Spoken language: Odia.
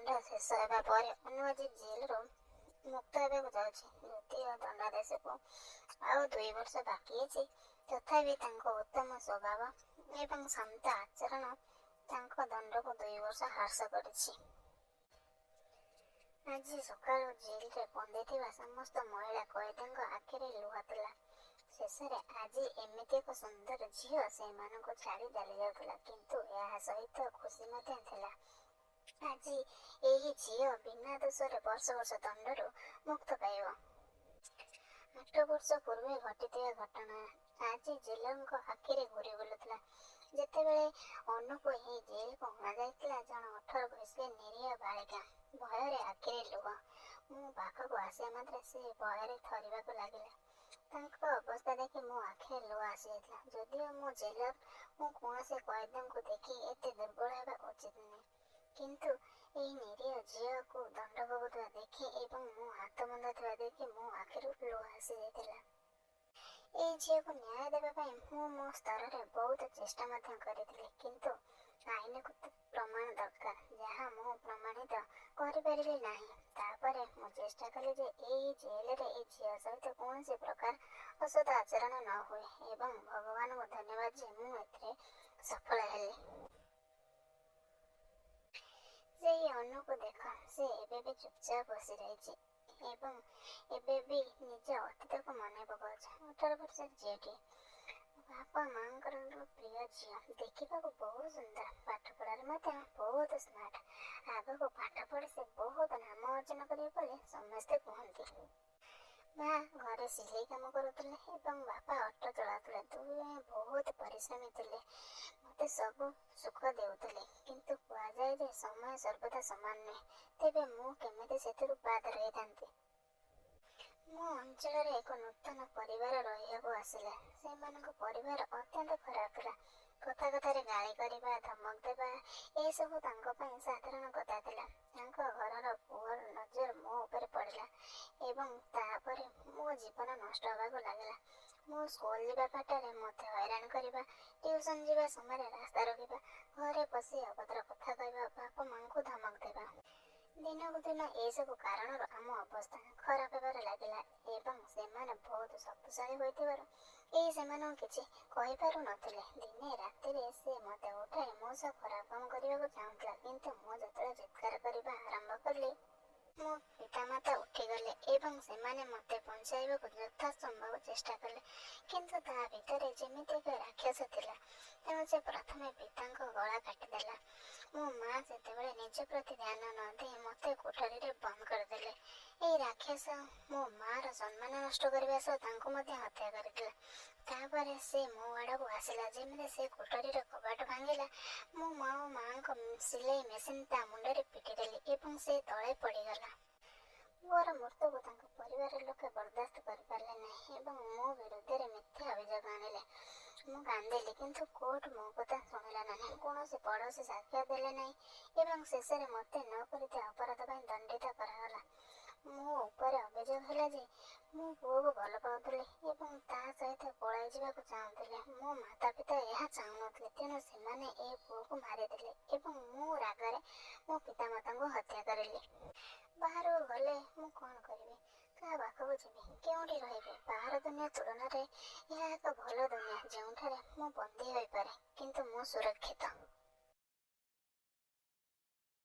ଦଣ୍ଡ ଶେଷ ହେବା ପରେ ଅନୁ ଆଜି ଜେଲରୁ ମୁକ୍ତ ହେବାକୁ ଯାଉଛି। ଯଦିଓ ଦଣ୍ଡାଦେଶକୁ ଆଉ 2 ବର୍ଷ ବାକି ଅଛି, ତଥାପି ତାଙ୍କ ଉତ୍ତମ ସ୍ୱଭାବ ଏବଂ ଶାନ୍ତ ଆଚରଣ ତାଙ୍କ ଦଣ୍ଡକୁ 2 ବର୍ଷ ହ୍ରାସ କରିଛି। ଆଜି ସକାଳୁ ଜେଲରେ ବନ୍ଦୀ ଥିବା ସମସ୍ତ ମହିଳା କଏଦୀଙ୍କ ଆଖିରେ ଲୁହ ଥିଲା। ଶେଷରେ ଆଜି ଏମିତି ଏକ ସୁନ୍ଦର ଝିଅ ସେମାନଙ୍କୁ ଛାଡ଼ି ଚାଲିଯାଉଥିଲା, କିନ୍ତୁ ଏହା ସହିତ ଖୁସି ମଧ୍ୟ ଥିଲା। ଆଜି ଏହି ଝିଅ ବିନା ଦୋଷରେ ବର୍ଷ ବର୍ଷ ଦଣ୍ଡରୁ ମୁକ୍ତି ପାଇବ। 8 ବର୍ଷ ପୂର୍ବେ ଘଟିଥିବା ଘଟଣା ଆଜି ଜେଲରଙ୍କ ଆଖିରେ ଘୂରି ବୁଲୁଥିଲା। ଯେତେବେଳେ ଅନୁକୁ ଏହି ଜେଲକୁ ଅଣାଯାଇଥିଲା, ଜଣେ 18 ବର୍ଷୀୟା ନିରୀହ ବାଳିକା। ଭୟରେ ଆଖିରେ ଲୁହ। ମୋ ପାଖକୁ ଆସିବା ମାତ୍ରେ ସେ ଭୟରେ ଥରିବାକୁ ଲାଗିଲା। ତାଙ୍କ ଅବସ୍ଥା ଦେଖି ମୋ ଆଖିରେ ଲୁହ ଆସିଯାଇଥିଲା। ଯଦିଓ ମୁଁ ଜେଲର, ମୁଁ କୌଣସି କଏଦୀଙ୍କୁ ଦେଖି ଏତେ ଦୁର୍ବଳ ହେବା ଉଚିତ ନୁହେଁ। କିନ୍ତୁ ଏହି ନିରୀହ ଝିଅକୁ ଦଣ୍ଡ ଭୋଗୁଥିବା ଦେଖି ଏବଂ ମୋ ହାତ ବନ୍ଧା ଥିବା ଦେଖି ମୋ ଆଖିରୁ ଲୁହ ଆସିଯାଇଥିଲା। ଏହି ଝିଅକୁ ନ୍ୟାୟ ଦେବା ପାଇଁ ମୁଁ ମୋ ସ୍ତରରେ ବହୁତ ଚେଷ୍ଟା ମଧ୍ୟ କରିଥିଲି। କିନ୍ତୁ ଆଇନକୁ ତ ପ୍ରମାଣ ଦରକାର, ଯାହା ମୁଁ ପ୍ରମାଣିତ କରିପାରିଲି ନାହିଁ। ତା'ପରେ ମୁଁ ଚେଷ୍ଟା କଲି ଯେ ଏହି ଜେଲରେ ଏହି ଝିଅ ସହିତ କୌଣସି ପ୍ରକାର ଅସଦ୍ ଆଚରଣ ନ ହୁଏ ଏବଂ ଭଗବାନଙ୍କୁ ଧନ୍ୟବାଦ ଯେ ମୁଁ ଏଥିରେ ସଫଳ ହେଲି। ସେଇ ଅନୁକୁ ଦେଖ। ସେ ଏବେ ବି ଚୁପଚାପ ବସିରହିଛି ଏବଂ ଏବେ ବି ନିଜ ଅତୀତକୁ ମନେ ପକାଉଛି। 18 ବର୍ଷର ଝିଅଟିଏ। ବାପା ମାଆଙ୍କର ପ୍ରିୟ ଝିଅ। ଦେଖିବାକୁ ବହୁତ ସୁନ୍ଦର। ପାଠପଢ଼ାରେ ମଧ୍ୟ ବହୁତ ସ୍ମାର୍ଟ। ଆଗକୁ ପାଠ ପଢ଼ି ସେ ବହୁତ ନାମ ଅର୍ଜନ କରିବ ବୋଲି ସମସ୍ତେ କୁହନ୍ତି। ମା ଘରେ ସିଲେଇ କାମ କରୁଥିଲେ ଏବଂ ବାପା ଅଟୋ ଚଳାଉଥିଲେ। ଦୁହେଁ ବହୁତ ପରିଶ୍ରମୀ ଥିଲେ। ମୋତେ ସବୁ ସୁଖ ଦେଉଥିଲେ। କିନ୍ତୁ କୁହାଯାଏ ଯେ ସମୟ ସର୍ବଦା ସମାନ ନୁହେଁ। ତେବେ ମୁଁ କେମିତି ସେଥିରୁ ବାଦ ରହିଥାନ୍ତି? ମୋ ଅଞ୍ଚଳରେ ଏକ ନୂତନ ପରିବାର ରହିବାକୁ ଆସିଲେ। ସେମାନଙ୍କ ପରିବାର ଅତ୍ୟନ୍ତ ଖରାପ ଥିଲା। କଥା କଥାରେ ଗାଳି କରିବା, ଧମକ ଦେବା, ଏସବୁ ତାଙ୍କ ପାଇଁ ସାଧାରଣ କଥା ଥିଲା। ତାଙ୍କ ଘରର ପୁଅର ନଜର ମୋ ଉପରେ ପଡ଼ିଲା ଏବଂ ତା'ପରେ ମୋ ଜୀବନ ନଷ୍ଟ ହେବାକୁ ଲାଗିଲା। ମୁଁ ସ୍କୁଲ ଯିବା ବାଟରେ ମୋତେ ହଇରାଣ କରିବା, ଟ୍ୟୁସନ ଯିବା ସମୟରେ ରାସ୍ତା ରୋକିବା, ଘରେ ପଶି ଅଭଦ୍ର କଥା କହିବା, ବାପା ମାଆଙ୍କୁ ଧମକ ଦେବା। ଦିନକୁ ଦିନ ଏସବୁ କାରଣରୁ ଆମ ଅବସ୍ଥା ଖରାପ ହେବାରେ ଲାଗିଲା ଏବଂ ସେମାନେ ବହୁତ ଶକ୍ତିଶାଳୀ ହୋଇଥିବାରୁ କେହି ସେମାନଙ୍କୁ କିଛି କହିପାରୁ ନଥିଲେ। ଦିନେ ରାତିରେ ସେ ମୋତେ ଉଠାଇ ମୋ ସହ ଖରାପ କାମ କରିବାକୁ ଚାହୁଁଥିଲା, କିନ୍ତୁ ମୁଁ ଯେତେବେଳେ ଚିତ୍କାର କରିବା ଆରମ୍ଭ କଲି, ମୋ ପିତାମାତା ଉଠିଗଲେ ଏବଂ ସେମାନେ ମୋତେ ବଞ୍ଚାଇବାକୁ ଯଥାସମ୍ଭବ ଚେଷ୍ଟା କଲେ। କିନ୍ତୁ ତା ଭିତରେ ଯେମିତି ଏକ ରାକ୍ଷସ ଥିଲା। ତେଣୁ ସେ ପ୍ରଥମେ ପିତାଙ୍କ ଗଳା କାଟିଦେଲା। ମୋ ମା ସେତେବେଳେ ନିଜ ପ୍ରତି ଧ୍ୟାନ ନ ଦେଇ ମୋତେ କୋଠରୀରେ ବନ୍ଦ କରିଦେଲେ। ଏହି ରାକ୍ଷସ ମୋ ମାଆର ସମ୍ମାନ ନଷ୍ଟ କରିବା ସହ ତାଙ୍କୁ ମଧ୍ୟ ହତ୍ୟା କରିଥିଲା। ତା'ପରେ ସେ ମୋ ଆଡ଼କୁ ଆସିଲା। ଯେମିତି ସେ କୋଠରୀର କବାଟ ଭାଙ୍ଗିଲା, ମୁଁ ମୋ ମାଆଙ୍କ ସିଲେଇ ମେସିନ୍ ତା ମୁଣ୍ଡରେ ପିଟିଦେଲି ଏବଂ ସେ ତଳେ ପଡ଼ିଗଲା। ପୁଅର ମୃତ୍ୟୁକୁ ତାଙ୍କ ପରିବାର ଲୋକେ ବରଦାସ୍ତ କରିପାରିଲେ ନାହିଁ ଏବଂ ମୋ ବିରୁଦ୍ଧରେ ମିଥ୍ୟା ଅଭିଯୋଗ ଆଣିଲେ। ମୁଁ କାନ୍ଦିଲି, କିନ୍ତୁ କୋର୍ଟ ମୋ କଥା ଶୁଣିଲା ନାହିଁ। କୌଣସି ପଡ଼ୋଶୀ ସାକ୍ଷ୍ୟ ଦେଲେ ନାହିଁ ଏବଂ ଶେଷରେ ମୋତେ ନ କରିଥିବା ଅପରାଧ ପାଇଁ ଦଣ୍ଡିତ କରାଗଲା। ମୋ ଉପରେ ଅଭିଯୋଗ ହେଲା ଯେ ମୁଁ ପୁଅକୁ ଭଲ ପାଉଥିଲି ଏବଂ ତା ସହିତ ପଳାଇଯିବାକୁ ଚାହୁଁଥିଲି। ମୋ ମାତାପିତା ଏହା ଚାହୁଁନଥିଲେ, ତେଣୁ ସେମାନେ ଏ ପୁଅକୁ ମାରିଦେଲେ ଏବଂ ମୁଁ ରାଗରେ ମୋ ପିତାମାତାଙ୍କୁ ହତ୍ୟା କରିଲି। ବାହାରକୁ ଗଲେ ମୁଁ କ'ଣ କରିବି? କାହା ପାଖକୁ ଯିବି? କେଉଁଠି ରହିବି? ବାହାର ଦୁନିଆ ତୁଳନାରେ ଏହା ଏକ ଭଲ ଦୁନିଆ ଯେଉଁଠାରେ ମୁଁ ବନ୍ଦୀ ହୋଇପାରେ, କିନ୍ତୁ ମୁଁ ସୁରକ୍ଷିତ।